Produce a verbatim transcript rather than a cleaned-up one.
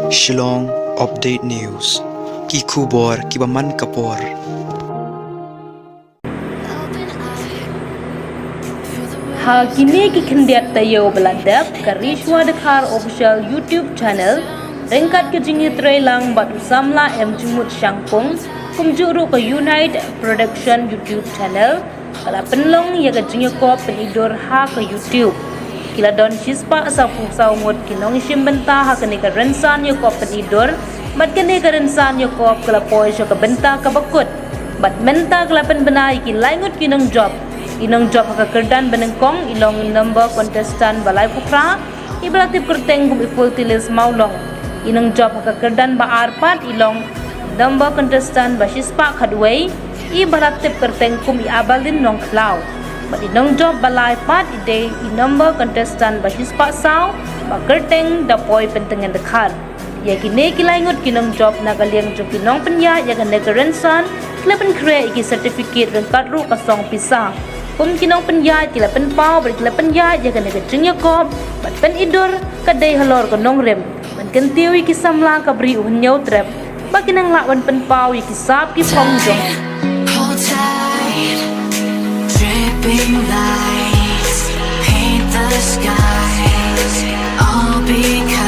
Shillong Update News. Ki khubor kiba man ka por. Ha kine ki khyndiat taïew ba la dep, ka Rishwa Dkhar Official YouTube Channel, ryngkat ka jingïatreilang bad u samla M Jingmut Shangpung, kumjuh ruh ka Unite Production YouTube Channel, ka la pynlong ïa ka jingïakop pynidur ha ka YouTube. Ki la don shispah sawphew saw ngut ki nongshim bynta ha kane ka rynsan ïakop pynidur, bad kane ka rynsan ïakop ka la poi sha ka bynta kaba kut. Bad mynta ka la pynbna ïa ki lai ngut ki nongjop. I nongjop ha ka kyrdan ba nyngkong i long number contestant ba laiphew phra, i ba la tip kyrteng kum i Fultilis Mawlong. I nongjop ha ka kyrdan ba ar pat i long number contestant ba shispah khatwei, i ba la tip kyrteng kum i Abalin Nongkhlaw. Bad i nongjop ba lai pat i dei i number contestant ba shispah saw, ba kyrteng da poi Pyntngen Dkhar. Ïa kine ki lai ngut ki nongjop na ka liang jong ki nongpynïaid ïa kane ka rynsan, ki la pynkhreh ïa ki certificate ryngkat ruh ka song pisa. Kum ki nongpynïaid ki la pynpaw bad ki la pynïaid ïa kane ka jingïakop bad pynidur ka dei halor ka nongrim. Ban kyntiew ïa ki samla ka bri u Hynñiewtrep ba ki nang lah ban pynpaw ïa ki sap ki phong jong. Hold tight, dripping lights paint the skies, all because